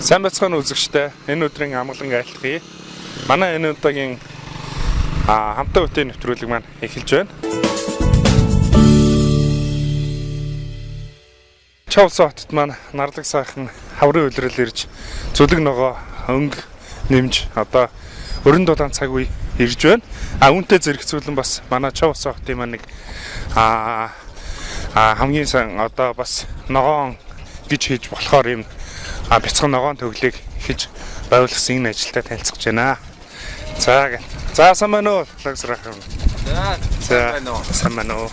Сайн байцгаана үзэгчдээ. Энэ өдрийн амгалан айлтгая. Манай энэ удаагийн хамтан үтийн нэвтрүүлэг маань эхэлж байна. Чавсан хотод маань нарлаг сайхан хаврын улирал ирж зүлэг ногоо өнгө нэмж одоо өрн дулаан цаг үе ирж байна. А үүнтэй зэрэгцүүлэн бас манай Чавсан хотын маань нэг а хамгийн сайн одоо бас ногоон гэж хийж болохоор юм бяцхан ногоон төглийг эхэлж байгуулсан энэ ажилтай танилцах гэж байна. За гэн. За сайн байна уу? Лагсрах юм. За За сайн байна уу? Сайн байна уу?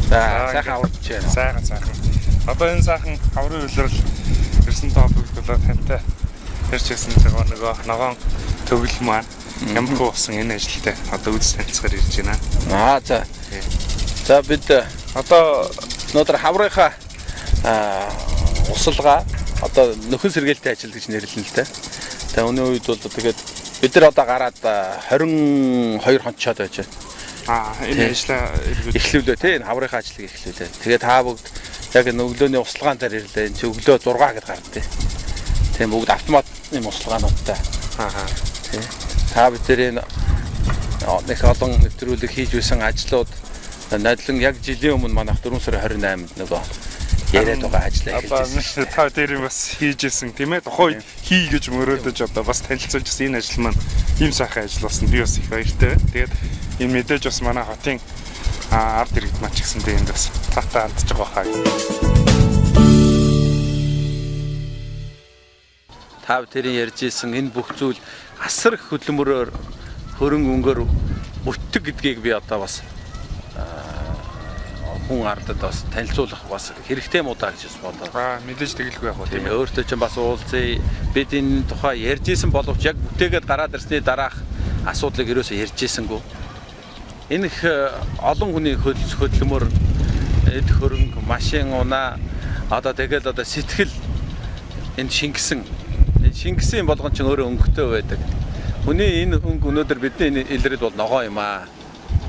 За сайхан аварч байна. Сайхан сайхан. Одоо энэ сайхан хаврын улирал ирсэн тоологдлоо тантай ярьж ирсэн байгаа нөгөө ногоон төгөл маань ямар хөө болсон энэ ажилтай одоо үз танилцахаар ирж байна. Аа за. Тий. За бид Одоо өнөөдөр хаврынхаа усалгаа одоо нөхөн сэргээлтэй ажил гэж нэрлэнэ л дээ. Тэгээ өнөө үед бол тэгээд бид нар одоо гараад 22 хонцоод байж байна. Энэ Тий. ажлаа эргүүд Эхлүүлээ тий энэ хаврынхаа ажлыг эхлүүлээ. Тэгээ та бүгд яг энэ өглөөний услгаан дээр ирлээ. Энэ чи өглөө 6 гэд гардыг. Тийм бүгд автомат юм услгаануудтай. аа Тий. Та бид нар энэ нэг олон нэвтрүүлэг хийж байсан ажлууд нодлон яг жилийн өмнө манайх 4 сарын 28-нд нөгөө яриад байгаа ажлаа эхэлж Одоо байсан шүү дээ. та дээр юм бас хийж исэн тийм ээ тухайн үед хий гэж мөрөөдөж одоо бас танилцуулж ирсэн энэ ажил маань ийм сайхан ажил болсон би бас их баяртай байна. Тэгээд энэ мэдээж бас манай хотын ард иргэд маань ч гэсэндээ энд бас таатай хандж байгаа хаа. Та бидний ярьж исэн энэ бүх зүйл асар их хөдөлмөрөөр хөрөнгө өнгөөр бүтдэг гэдгийг би одоо бас хүн ардад бас танилцуулах бас хэрэгтэй мó даа гэж бас бодоод. Мэдээж тэгэлгүй яг уу тийм Тийм ээ. өөртөө ч бас уулзъя. Бид энэ тухай ярьж исэн боловч яг бүтээгээд гараад ирсний дараах асуудлыг ерөөсөө ярьж исэнгүй. Энэ их олон хүний хөдөлмөр эд хөрөнгө, машин унаа одоо тэгэл одоо сэтгэл энэ шингэсэн. Энэ шингэсэн юм болгон чинь өөрөө өнгөтэй байдаг. Хүний энэ өнгө өнөөдөр бидний энэ илрэл бол ногоо юм аа.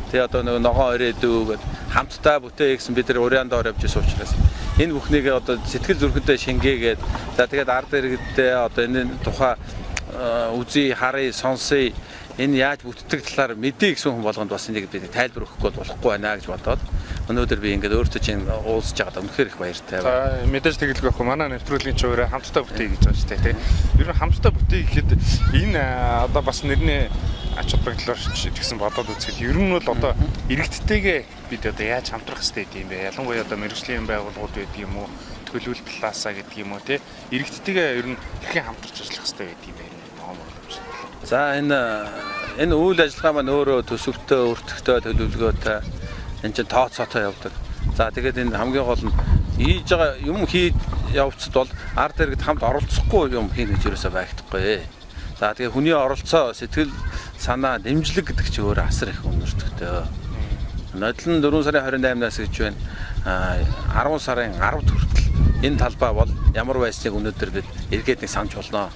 Тэгээ одоо нөгөө ногоо өрөөдөө гэд хамтдаа бүтээе гэсэн бид нар урьяан доор явж исэн учраас энэ бүхнийг одоо сэтгэл зүрхэндээ шингээгээд за тэгээд ард иргэдтэй одоо энэ тухай үзье, харъя, сонсъё энэ яаж бүтдэг талаар мэдээ гэсэн хүн болгонд бас энийг би тайлбар өгөхгүй бол болохгүй байна гэж бодоод өнөөдөр би ингээд өөртөө чинь уулзж байгаад үнэхээр их баяртай байна. За мэдээж тэгэлгүй яг уу манай нэвтрүүлгийн чуураа хамтдаа бүтээе гэж байгаа шүү дээ тийм. Ер нь хамтдаа бүтээе гэхэд энэ одоо бас нэрний ач холбогдлоор ч гэсэн бодоод үзэхэд ер нь бол одоо иргэдтэйгээ бид одоо яаж хамтрах хэрэгтэй гэдэг юм бэ? Ялангуяа одоо мэргэжлийн байгууллагууд байдаг юм уу? Төлөвлөл талаасаа гэдэг юм уу тий? Иргэдтэйгээ ер нь хэрхэн хамтарч ажиллах хэрэгтэй гэдэг юм бэ? Ногоон боломж. За энэ үйл ажиллагаа маань өөрөө төсөвтэй, өртөгтэй, төлөвлөгөөтэй энэ чинь тооцоотой явдаг. За тэгээд энэ хамгийн гол нь хийж байгаа юм хийж явцад бол ард иргэд хамт оролцохгүй юм хийнэ гэж ерөөсөө байхгүй. За тэгээ хүний оролцоо, сэтгэл санаа, дэмжлэг гэдэг чинь өөрөө асар их үнэртэгтэй. Нодлон 4 сарын 28-наас гэж байна. 10 сарын 10-д хүртэл энэ талбай бол ямар байсныг өнөөдөр бид эргээд нэг санаж болно.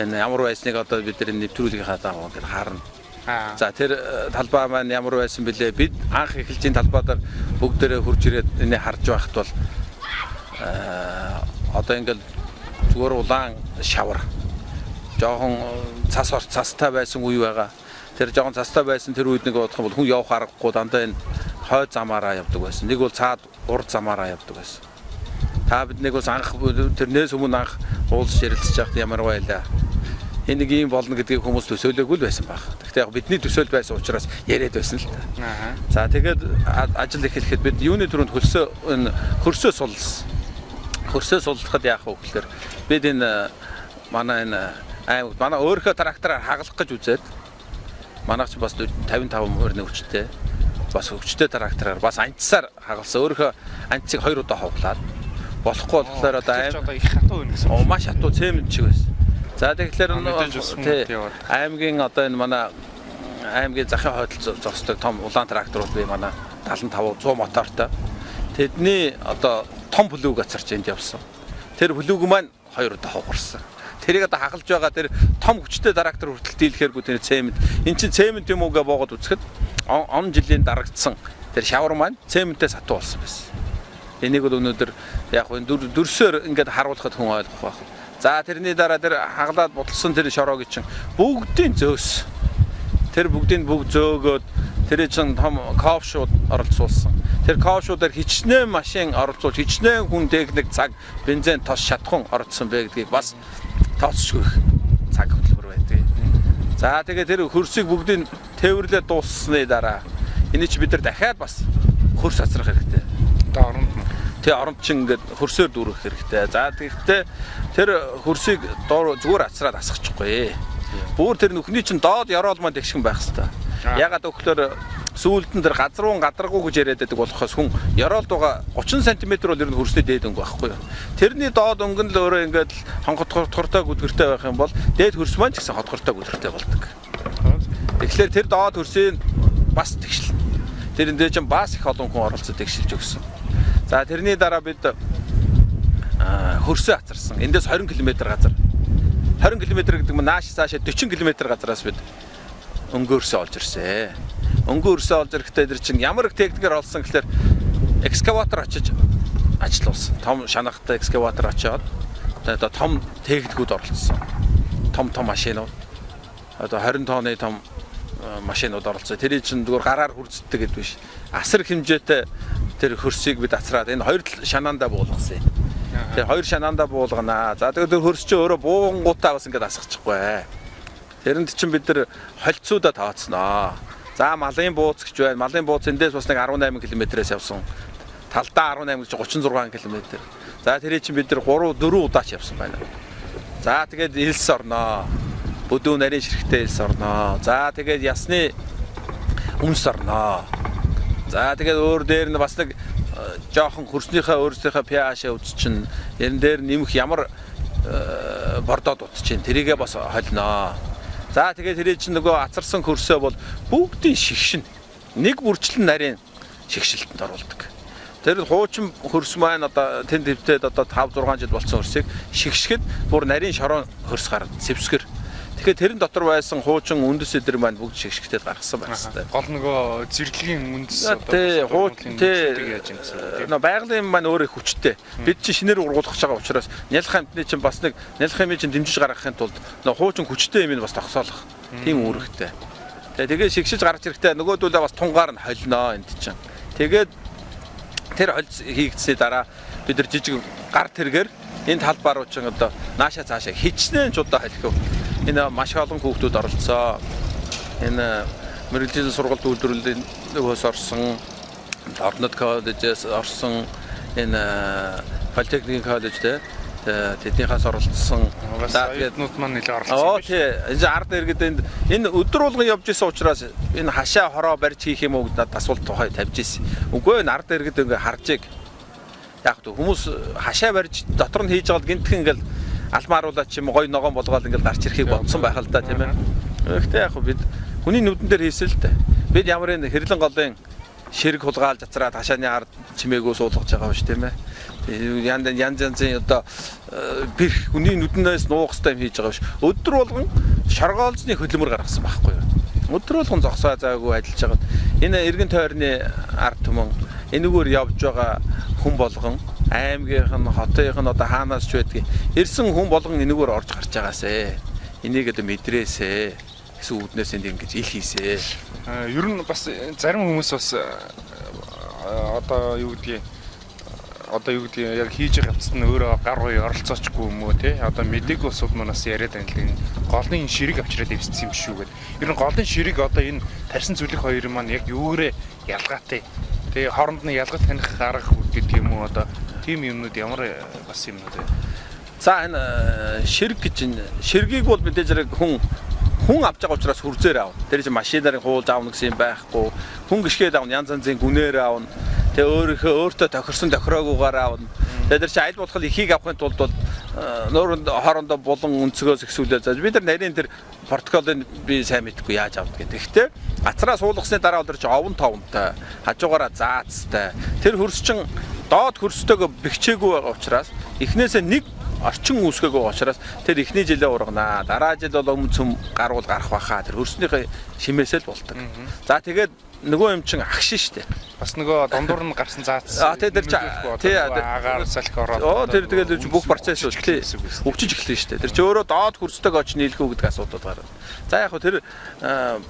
Энэ ямар байсныг одоо бид нар нэвтрүүлгийнхаа дагуу ингээд харна. За тэр талбай маань ямар байсан бэлээ? Бид анх эхэлж энэ талбай дээр бүгдээрээ хурж ирээд энийг харж байхад бол одоо ингээд зүгээр улаан шавар жоохон цас ор цастай байсан үе байгаа. Тэр жоохон цастай байсан тэр үед нэг бодох юм бол хүн явах аргагүй дандаа энэ хой замаараа явдаг байсан. Нэг бол цаад урд замаараа явдаг байсан. Та биднийг бас анх тэрнээс өмнө анх уулзч ярилцж байхад ямар байлаа. Энэ нэг юм болно гэдгийг хүмүүс төсөөлөөгүй л байсан баг. Гэхдээ яг бидний төсөөл байсан учраас яриад байсан л та. За тэгээд ажил эхлэхэд бид юуны түрүүнд хөлсөө энэ хөрсөө суллсан. Хөрсөө суллахад яах вэ гэхээр бид энэ манай энэ аймагт манай өөрийнхөө трактораар хагалах гэж үзээд манайх ч бас 55 морины хүчтэй бас хүчтэй трактораар бас анцсаар хагалсан. Өөрийнхөө анцыг 2 удаа ховлаад болохгүй болохоор одоо Тэр чинь одоо их хатуу байна гэсэн. Оо маш хатуу цемент шиг байсан. За тэгэхээр Мэдээж бас хүн тий, яваад. аймгийн одоо энэ манай аймгийн захын хойдол зогсдог том улаан тракторууд би манай 75 100 мотортой. Тэдний одоо том плүг ацарч энд явсан. Тэр плүг маань хоёр удаа хугарсан. Тэрийг одоо хагалж байгаа тэр том хүчтэй трактор хүртэл дийлэхээргүй тэр цемент. Эн чинь цемент юм уу гэ боогод үзэхэд он жилийн дарагдсан тэр шавар маань цементээс хатуу болсон байсан. Энийг бол өнөөдөр яг энэ дүрсээр ингээд харуулхад хүн ойлгох байх. За тэрний дараа тэр хаглаад будалсан тэр шороог чинь бүгдийн зөөс. Тэр бүгдийг бүгд зөөгөөд тэр чинь том ковшууд оролцуулсан. Тэр ковшуудаар хичнээн машин оролцуулж, хичнээн хүн техник цаг, бензин тос шатхун оролцсон бэ гэдгийг бас тооцохгүй цаг хөдөлмөр байдаг. За тэгээ тэр хөрсийг бүгдийг тээвэрлээ дууссаны дараа энэ чи бид нар дахиад бас хөрс асрах хэрэгтэй. Одоо оронд нь. Тэ оронд чинь ингээд хөрсөөр дүүргэх хэрэгтэй. За тэгэхдээ тэр хөрсийг доор зүгээр асраад асгачихгүй. Бүр тэр нүхний чинь доод ёроол маань тэгшгэн байх хэвээр. Ягаад гэвэл сүүлд нь тэр газруун гадаргуу гэж яриад байдаг болохоос хүн ёроолд байгаа 30 см бол ер нь хөрсний дээд өнгө байхгүй юу. Тэрний доод өнгө нь л өөрөө ингээд хонготхортой гүдгэртэй байх юм бол дээд хөрс маань ч гэсэн хотгортой гүдгэртэй болдог. Тэгэхээр тэр доод хөрсийг бас тэгшил. Тэрэн дээр чинь бас их олон хүн оролцож тэгшилж өгсөн. За тэрний дараа бид хөрсөө ацарсан. Эндээс 20 км газар. 20 км гэдэг нь нааш цаашаа 40 км газараас бид өнгө өрсөө олж ирсэн. Өнгө өрсөө олж ирэхдээ тэр чинь ямар их техникээр олсон гэхээр экскаватор очиж ажиллуулсан. Том шанахтай экскаватор очиод одоо том техникүүд оролцсон. Том том машинууд. Одоо 20 тонны том машинууд оролцсон. Тэрий чинь зүгээр гараар хүрцдэг гэд биш. Асар хэмжээтэй тэр хөрсийг бид ацраад энэ хоёр шанаандаа буулгасан юм. Тэр хоёр шанаандаа буулганаа. За тэгээд тэр хөрс чинь өөрөө буугангуудаа бас ингээд асгачихгүй. Тэрэнд чинь бид нар холцуудаа тооцноо. За малын бууц гэж байна. Малын бууц эндээс бас нэг 18 км-ээс явсан. Талдаа 18 гэж 36 км. За тэрий чинь бид нар 3 4 удаач явсан байна. За тэгээд элс орноо. Бүдүүн нарийн ширхтээ элс орноо. За тэгээд ясны өмс орноо. За тэгээд өөр дээр нь бас нэг жоохон хөрснийхээ өөрсдийнхээ pH үзчин энэ дээр нэмэх ямар бордоо дутчихээн тэрийгээ бас холноо. За тэгээд тэрий чинь нөгөө ацарсан хөрсөө бол бүгдийн шигшин. Нэг бүрчлэн нарийн шигшилтэнд оруулдаг. Тэр хуучин хөрс маань одоо тэн твтэд одоо 5 6 жил болсон хөрсийг шигшгэд бүр нарийн шорон хөрс гарна. Сэвсгэр. Тэгэхээр тэрэн дотор байсан хуучин үндэс эдэр маань бүгд шигшгтэд гаргасан байх хэвээр. Гол нөгөө зэрлэгийн үндэс одоо хуучин тий яаж юм гэсэн үг тийм. Нөө байгалийн маань өөр их хүчтэй. Бид чинь шинээр ургуулах гэж байгаа учраас нялх амьтны чинь бас нэг нялх юмыг чинь дэмжиж гаргахын тулд нөө хуучин хүчтэй юм нь бас тогсоолох тийм үүрэгтэй. Тэгээ шигшиж гарч ирэхдээ нөгөөдөлөө бас тунгаар нь холноо энд чинь. Тэгээд тэр холь хийгдсэний дараа бид нар жижиг гар тэргээр энэ талбар руу чинь одоо нааша цаашаа хичнээн ч удаа холих. Энэ маш олон хүүхдүүд оролцоо. Энэ мэргэжлийн сургалт үйлдвэрлэлийн нөгөөс орсон, Орнод коллежээс орсон, энэ политехникийн коллеж те тэднийхээс оролцсон. За тэгээд нууд маань нэлээд оролцсон юм биш. Тий. Энэ ард иргэд энд энэ өдөр болгон явж исэн учраас энэ хашаа хороо барьж хийх юм уу гэдээ надад асуулт тухай тавьж исэн. Үгүй энэ ард иргэд ингээ харж иг. Яг л хүмүүс хашаа барьж дотор нь хийж байгаа л гинтхэн ингээл алмааруулаад ч юм уу гой ногоон болгоол ингээл гарч ирэхийг бодсон байх л да тийм ээ. Гэхдээ яг бид хүний нүдэн дээр хийсэн л дээ. Бид ямар энэ хэрлэн голын ширэг хулгаалж ацраад хашааны ард чимээгөө суулгаж байгаа биш тийм ээ. Янз янз янзын одоо бэрх хүний нүднээс нуух хэвээр юм хийж байгаа биш. Өдөр болгон шоргоолжны хөдөлмөр гаргасан байхгүй юу? Өдөр болгон зогсоо заагүй ажиллаж байгаа. Энэ эргэн тойрны ард түмэн энэгээр явж байгаа хүн болгон аймгийнх нь хотынх нь одоо хаанаас ч байдгийг ирсэн хүн болгон энэгээр орж гарч байгаасэ. Энийг одоо мэдрээсэ гэсэн үднээс энд ингэж ил хийсэ. Ер нь бас зарим хүмүүс бас одоо юу гэдгийг яг хийж байгаа явцад нь өөрөө гар үе оролцоочгүй юм уу те одоо мэдээг усуд манаас яриад байна л энэ голын ширэг авчираад эвссэн юм шүү гэдэг. Ер нь голын ширэг одоо энэ тарьсан зүлэг хоёр маань яг юугээрээ ялгаатай. Тэгээ хооронд нь ялгаж таних арга гэдэг юм уу одоо тийм юмнууд ямар бас юмнууд вэ? За энэ ширэг гэж энэ ширгийг бол мэдээж хэрэг хүн авч байгаа учраас хүрзээр аавна. Тэр чинь машинаар хуулж аавна гэсэн юм байхгүй. Хүн гიშгээд аавна, янз янзын гүнээр аавна. Тэгээ өөрийнхөө өөртөө тохирсон тохироогүйгээр аавна. Тэгээ тэр чинь аль болох ихийг авахын тулд бол нөөрөнд хоорондоо булан өнцгөөс ихсүүлээ. За бид нар нарийн тэр протоколыг би сайн мэдэхгүй яаж авдаг гэдэг. Гэхдээ гацраа суулгасны дараа бол тэр чинь овон товонтой, хажуугаараа заацтай. Тэр хөрс чинь доод хөрстэйгөө бэхжээгүй байгаа учраас эхнээсээ нэг орчин үүсгээгүй учраас тэр эхний жилээ урганаа. Дараа жил бол өмнө цөм гарвал гарах байхаа. Тэр хөрснийхээ шимээсээ л болдог. За тэгээд Нөгөө юм чин агшин штэ. Бас нөгөө дундуур нь гарсан заац. А тий тэр тий агаар салхи ороод. Оо тэр тэгэл бүх процесс бол тий өвчиж эхэлнэ штэ. Тэр чи өөрөө доод хөрсдөг оч нийлэх үү гэдэг асуудал гарна. За яг хөө тэр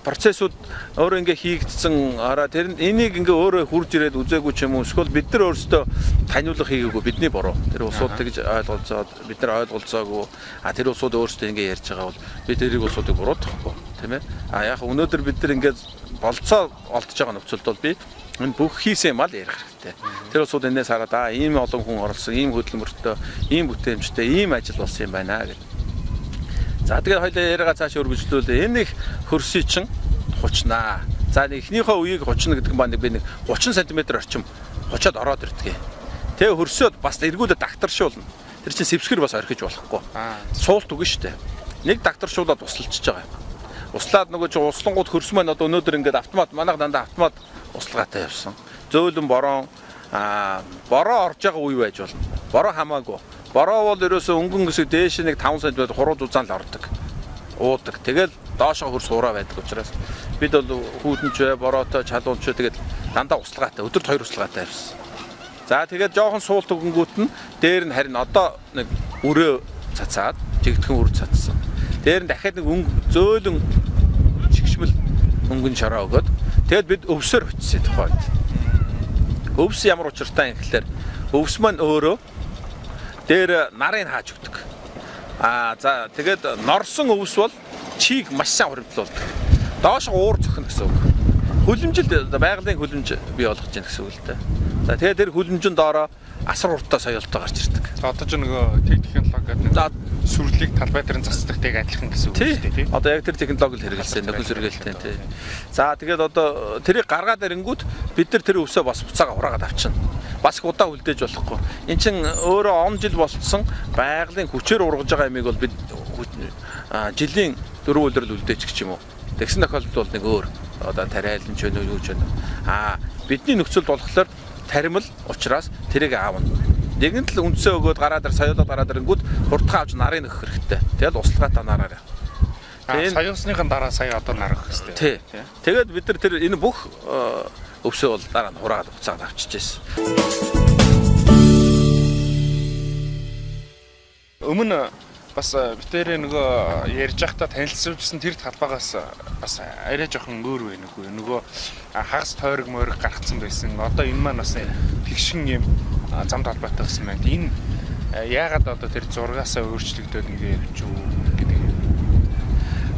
процессууд өөрөө ингээ хийгдсэн араа тэр энийг ингээ өөрөө хурж ирээд үзээгүй ч юм уу эсвэл бид нар өөрсдөө таниулах хийгээгүй бидний буруу. Тэр улсууд тэгж ойлголцоод бид нар ойлголцоогүй. А тэр улсууд өөрсдөө ингээ ярьж байгаа бол бид тэрийг улсуудыг буруутгахгүй тийм ээ. А яг өнөөдөр бид нар ингээ болцоо олдож байгаа нөхцөлд бол би энэ бүх хийсэн юм ал ярих хэрэгтэй. Тэр улсууд энэс хараад аа ийм олон хүн оролцсон, ийм хөдөлмөртөө, ийм бүтээмжтэй, ийм ажил болсон юм байна гэдэг. За тэгээд хоёлаа яриагаа цааш өргөжлүүлээ. Энэ их хөрсий чин хучнаа. За эхнийхээ үеийг хучна гэдэг нь би нэг 30 см орчим хучаад ороод ирдэг. Тэгээ хөрсөөд бас эргүүлээд дагтаршуулна. Тэр чин сэвсгэр бас орхиж болохгүй. Суулт үгэн штэ. Нэг дагтаршуулаад тусалчиж байгаа юм. Услаад нөгөө чи услангууд хөрс маань одоо өнөөдөр ингээд автомат манайх дандаа автомат услагаатай явсан. Зөөлөн борон бороо орж байгаа үе байж болно. Бороо хамаагүй. Бороо бол ерөөсөө өнгөн хэсэг дээш нэг 5 см хуруу зузаан л ордог. Уудаг. Тэгэл доошоо хөрс ураа байдаг учраас бид бол хүүтэнч бай, бороотой, чалуунч бай тэгэл дандаа услагаатай. Өдөрт 2 услагаатай явсан. За тэгээд жоохон суулт өгөнгүүт нь дээр нь харин одоо нэг өрөө цацаад жигдхэн үр цацсан. Дээр нь дахиад нэг өнгө зөөлөн чигшмэл өнгөн шороо өгөөд тэгээд бид өвсөөр хөтсөн тухайд. Өвс ямар учиртай юм гэхлээр өвс маань өөрөө дээр нарыг хааж өгдөг. Аа за тэгээд норсон өвс бол чийг маш сайн хуримтлуулдаг. Доош уур зөхнө гэсэн үг. Хүлэмжил байгалийн хүлэмж бий болгож байна гэсэн үг л дээ. За тэгээд тэр хүлэмжин доороо асар хурдтай соёлтой гарч ирдэг. Одоо ч нөгөө технологи гэдэг нэг сүрлийг талбай дээр нь засдаг тийг адилхан гэсэн үг шүү дээ тий. Одоо яг тэр технологи л хэрэгэлсэн нөхөн сэргээлтэй тий. За тэгээд одоо тэрийг гаргаад ирэнгүүт бид нар тэр өвсөө бас буцаага хураагаад авчина. Бас их удаа үлдээж болохгүй. Эн чин өөрөө он жил болцсон байгалийн хүчээр ургаж байгаа юмыг бол бид жилийн 4 улирал үлдээчих ч юм уу. Тэгсэн тохиолдолд бол нэг өөр одоо тариалан ч вэ юу ч вэ. Аа бидний нөхцөлд болохоор таримл учраас тэрийг аавна. Нэгэн тал үндсээ өгөөд гараад соёолоод гараад ирэнгүүт хурдхан авч нарыг нөхөх хэрэгтэй. Тэгэл услагаатай нараарай. Тэгээд соёосныхын дараа сая одоо нар өгөх хэрэгтэй. Тий. Тэгээд бид нар тэр энэ бүх өвсөө бол дараа нь хураад буцаад авчиж байсан. Өмнө бас битэрээ нөгөө ярьж байхдаа танилцуулсан тэр талбайгаас бас арай жоохон өөр байна үгүй нөгөө хагас тойрог мойрог гаргацсан байсан. Одоо энэ маань бас тэгшин юм зам талбайтай болсон байна. Энэ яагаад одоо тэр зургаасаа өөрчлөгдөд ингэ явж үү гэдэг юм.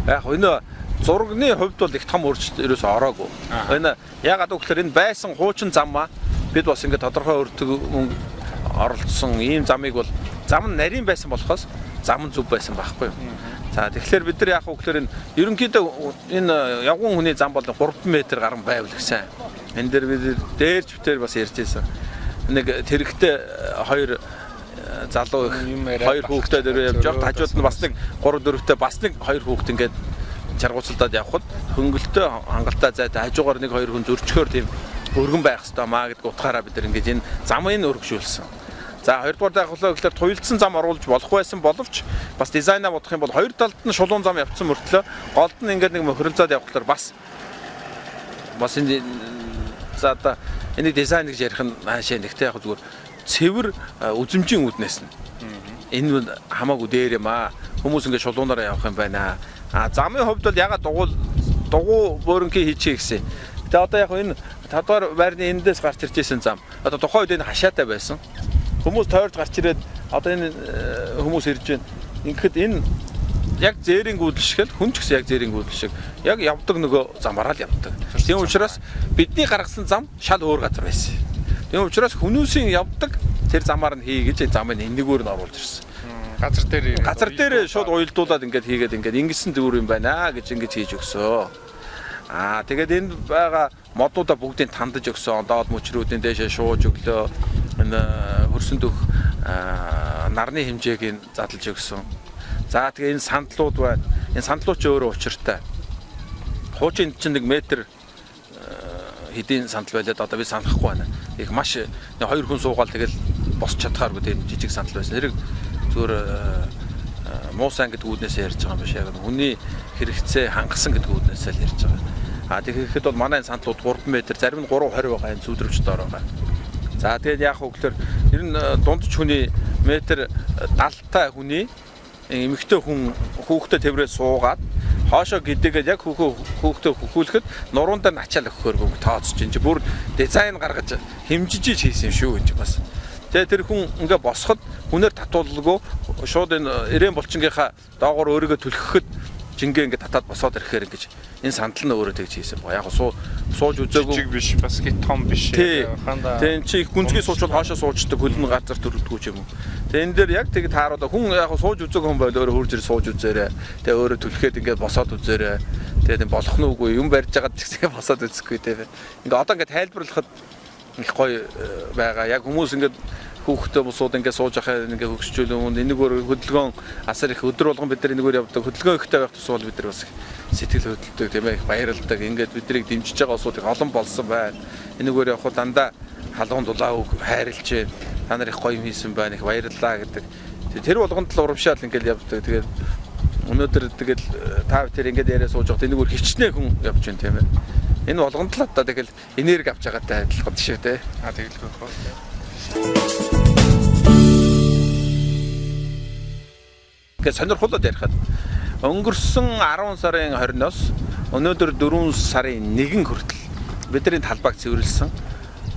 Яг энэ зургийн хувьд бол их том өөрчлөлт ерөөсөө ороогүй. Энэ яагаад гэвэл энэ байсан хуучин зам бид бас ингэ тодорхой өртөг мөнгө оролцсон ийм замыг бол зам нь нарийн байсан болохоос зам нь зөв байсан байхгүй юу. За тэгэхээр бид нар яах вэ гэхээр энэ ерөнхийдөө энэ явган хүний зам бол 3 м гарan байвал гэсэн. Энэ дээр бид дээрч битээр бас ярьж байсан. Нэг тэрэгтэй хоёр залуу их хоёр хүүхдээ дөрөв явж явах хажууд нь бас нэг 3 4-тэй бас нэг хоёр хүүхд ингээд чаргууцалдаад явхад хөнгөлтөө хангалттай зайтай хажуугаар нэг хоёр хүн зөрчгөөр тийм өргөн байх хэвээр маа гэдэг утгаараа бид нар ингээд энэ замыг өргөжүүлсэн. За хоёрдугаар дайхлаа гэхээр туйлдсан зам оруулж болох байсан боловч бас дизайнаа бодох юм бол хоёр талд нь шулуун зам явцсан мөртлөө голд нь ингээд нэг мохиролцоод явхлаар бас энэ за одоо энийг дизайн гэж ярих нь хаашаа нэгтэй яг зүгээр цэвэр үзэмжийн үүднээс нь энэ хамаагүй дээр юм аа хүмүүс ингээд шулуунаараа явах юм байна. А замын хувьд бол ягаад дугуй бөөрөнхий хийчихье гэсэн. Тэгээ одоо яг энэ 5 дугаар байрны эндээс гарч ирж байсан зам. Одоо тухайн үед энэ хашаатай байсан. Хүмүүс тойрж гарч ирээд одоо энэ хүмүүс ирж байна. Ингээд энэ яг зээрийн гүйдэл шиг л хүн ч гэсэн яг зээрийн гүйдэл шиг яг явдаг нөгөө замаараа л явдаг. Тийм учраас бидний гаргасан зам шал өөр газар байсан. Тийм учраас хүмүүсийн явдаг тэр замаар нь хий гэж замыг энэгээр нь оруулж ирсэн. Газар дээр шууд уялдуулаад ингээд хийгээд ингээд ингэсэн зүгээр юм байна гэж ингэж хийж өгсөө. Аа тэгээд энд байгаа модуудаа бүгдийг тандаж өгсөн. Доод мөчрүүдийн дээшээ шууж өглөө. Энэ хөрсөн дөх нарны хэмжээг нь задлж өгсөн. За тэгээ энэ сандлууд байна. Энэ сандлууд ч өөрөө учиртай. Хуучин энд чинь 1 метр хэдийн сандал байлаад одоо би санахгүй байна. Их маш хоёр хүн суугаал тэгэл босч чадхааргүй тийм жижиг сандал байсан. Тэрийг зүгээр муу сайн гэдэг үүднээсээ ярьж байгаа юм биш. Яг хүний хэрэгцээ хангасан гэдэг үүднээсээ л ярьж байгаа. А тэгэхэд бол манай энэ сандлууд 3 м, зарим нь 3.20 байгаа, энэ сүүдрэмч доор байгаа. За тэгээд яах вэ гэхээр ер нь дундч хүний метр 70-тай хүний эмэгтэй хүн хүүхдээ тэврээ суугаад хоошоо гидээгээд яг хүүхдээ хөхүүлэхэд нуруунд дээр ачаал өгөхөөр бөг тооцож энэ чи бүр дизайн гаргаж хэмжиж хийсэн юм шүү энэ чи бас. Тэгээ тэр хүн ингээ босоход хүнээр татуулгүй шууд энэ эрээн булчингийнхаа доогоор өөрийгөө түлхэхэд жингээ ингээ татаад босоод ирэхээр ингэж энэ сандал нь өөрөө тэгж хийсэн баг. Яг сууж үзээгүй Жижиг биш, бас их том биш. Хандаа. Тэгээ эн чи их гүнзгий суучвал хоошоо суучдаг, хөлн газар төрөлдгүү ч юм уу. Тэгээ энэ дээр яг тэг тааруулаа хүн яг сууж үзээгүй хүн байл өөрөө хурж ир сууж үзээрэй. Тэгээ өөрөө түлхээд ингээд босоод үзээрэй. Тэгээ тийм болох нь үгүй юм барьж байгаад ч гэсэн босоод үзэхгүй те. Ингээ одоо ингээд тайлбарлахад их гоё байгаа. Яг хүмүүс ингээд хүүхдээ босууд ингээд сууж байхаа ингээд хөгсчүүл юм. Энэгээр хөдөлгөөн асар их өдөр болгон бид нар энэгээр явдаг. Хөдөлгөөн ихтэй байх тусмал бид нар бас их сэтгэл хөдлөлдөг тийм их баярлдаг. Ингээд биднийг дэмжиж байгаа улсууд их олон болсон байна. Энэгээр явхад дандаа халуун дулаа үг хайрлж байна. Та нар их гоё юм хийсэн байна. Их баярлалаа гэдэг. Тэр болгонд л урамшаал ингээд явдаг. Тэгээд өнөөдөр тэгэл та тэр ингээд яриа сууж байхад энэгээр хичнээн хүн явж байна тийм ээ. Энэ болгонд л одоо тэгэл энерги авч байгаатай адилхан шүү дээ. А тэгэлгүй хөө. Ингээд сонирхолтой ярихад өнгөрсөн 10 сарын 20-оос өнөөдөр 4 сарын 1 хүртэл бидний талбайг цэвэрлсэн.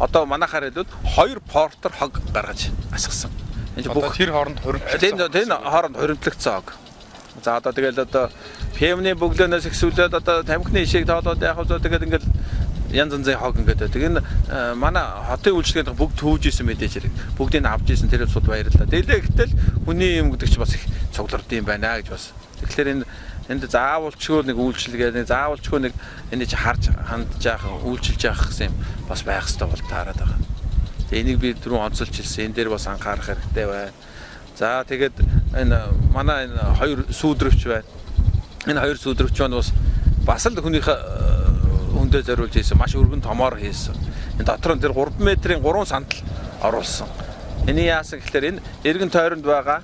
Одоо манайхаар хэлбэл 2 портер хог гаргаж асгасан. Энэ Одоо тэр хооронд хуримтлагдсан. Тийм хооронд хуримтлагдсан хог. За одоо тэгэл одоо певны бөглөөнөөс ихсүүлээд одоо тамхины ишийг тоолоод яах вэ тэгээд ингээд янз янзын хог ингээд байдаг. Энэ манай хотын үйлчлэгээнд бүгд төвж исэн мэдээж хэрэг. Бүгдийг авч исэн тэр улсууд баярлалаа. Дэлээ гэтэл хүний юм гэдэг чи бас их цуглардсан юм байна гэж бас. Тэгэхээр энэ энд заавалчгүй нэг үйлчилгээ, нэг заавалчгүй нэг энд чи харж хандж яах, үйлчилж яах гэсэн юм бас байх хэрэгтэй бол таарад байгаа. Тэгээ энийг би түрүүн онцолж хэлсэн. Энэ дээр бас анхаарах хэрэгтэй байна. За тэгээд энэ манай энэ хоёр сүүдрөвч байна. Энэ хоёр сүүдрөвч маань бас л хүнийхээ хүндээ зориулж хийсэн. Маш өргөн томоор хийсэн. Энэ дотор нь тэр 3 метрийн 3 сандал оруулсан. Эний яасан гэхэлэр энэ эргэн тойронд байгаа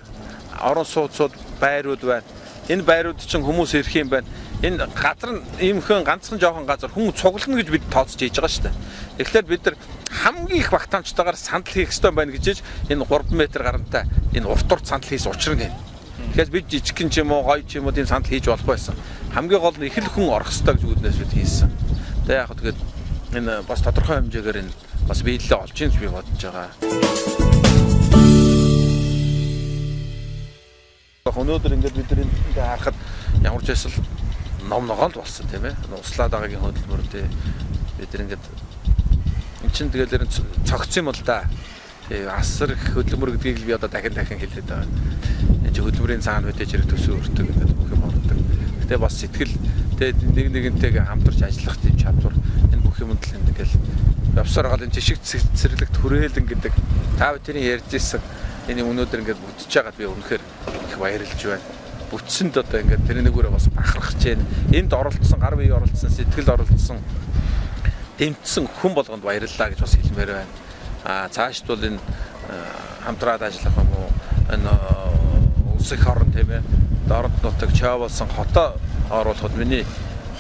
орон сууцуд байрууд байна. Энэ байрууд чинь хүмүүс ирэх юм байна. Энэ газар нь иймхэн ганцхан жоохон газар хүн цуглана гэж бид тооцож хийж байгаа шүү дээ. Тэгэхээр бид нар хамгийн их багтаамжтайгаар сандал хийх ёстой байна гэж энэ 3 метр гарантай энэ урт урт сандал хийсэн учир нь энэ. Тэгэхээр бид жижигхэн ч юм уу гоё ч юм уу тийм сандал хийж болохгүй байсан. Хамгийн гол нь их л хүн орох ёстой гэж үүднээс бид хийсэн. Тэгээ яг тэгээд энэ бас тодорхой хэмжээгээр энэ бас биелэлээ олж ийн гэж би бодож байгаа. Өнөөдөр ингээд бид нар ингээ харахад ямар ч байсан ном ногоон л болсон тийм ээ. Услаад байгаагийн хөдөлмөр тий. Бид нар ингээд эн чинь тэгэл ер нь цогцсон юм л да. Тий, асар их хөдөлмөр гэдгийг л би одоо дахин дахин хэлээд байгаа. Энэ чинь хөдөлмөрийн цаана мэдээж хэрэг төсөө өртөг ингээд бүх юм ордог. Гэтэ бас сэтгэл тэгээд нэг нэгнтэйгээ хамтарч ажиллах тийм чадвар энэ бүх юмд л ингээл явсаар байгаа энэ жишг цэцэрлэгт хүрээлэн гэдэг та бүхний ярьж исэн энэ өнөөдөр ингээд бүтэж байгаад би үнэхээр их баярлж байна. Бүтсэнд одоо ингээд тэр нэгүүрээ бас бахархаж байна. Энд оролцсон, гар бие оролцсон, сэтгэл оролцсон, дэмжсэн хүн болгонд баярлалаа гэж бас хэлмээр байна. А цаашд бол энэ хамтраад ажиллах юм уу? Энэ улс их орон тийм ээ. Дорнод нутаг Чойболсон хотоо оруулахад миний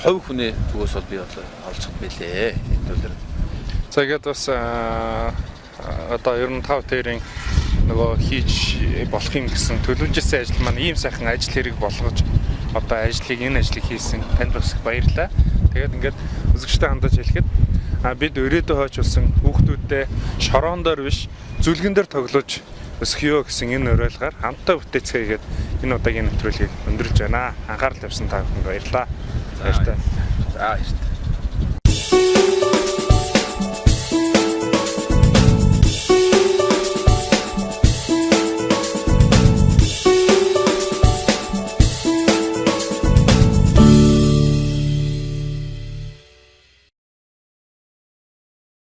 хувь хүний зүгээс бол би бол олцох билээ. Энэ зүйлээр. За ингээд бас одоо 95 тэрийн нөгөө хийж болох юм гэсэн төлөвлөжсэн ажил маань ийм сайхан ажил хэрэг болгож одоо ажлыг энэ ажлыг хийсэн танд бас их баярлалаа. Тэгээд ингээд үзэгчтэй хандаж хэлэхэд бид өрөөдөө хойч болсон хүүхдүүдээ шорон дээр биш зүлгэн дээр тоглож өсгөё гэсэн энэ уриалгаар хамтдаа бүтээцгээгээд энэ удаагийн нэвтрүүлгийг өндөрлж байна. Анхаарал тавьсан та бүхэнд баярлалаа. Баяртай. За баяртай.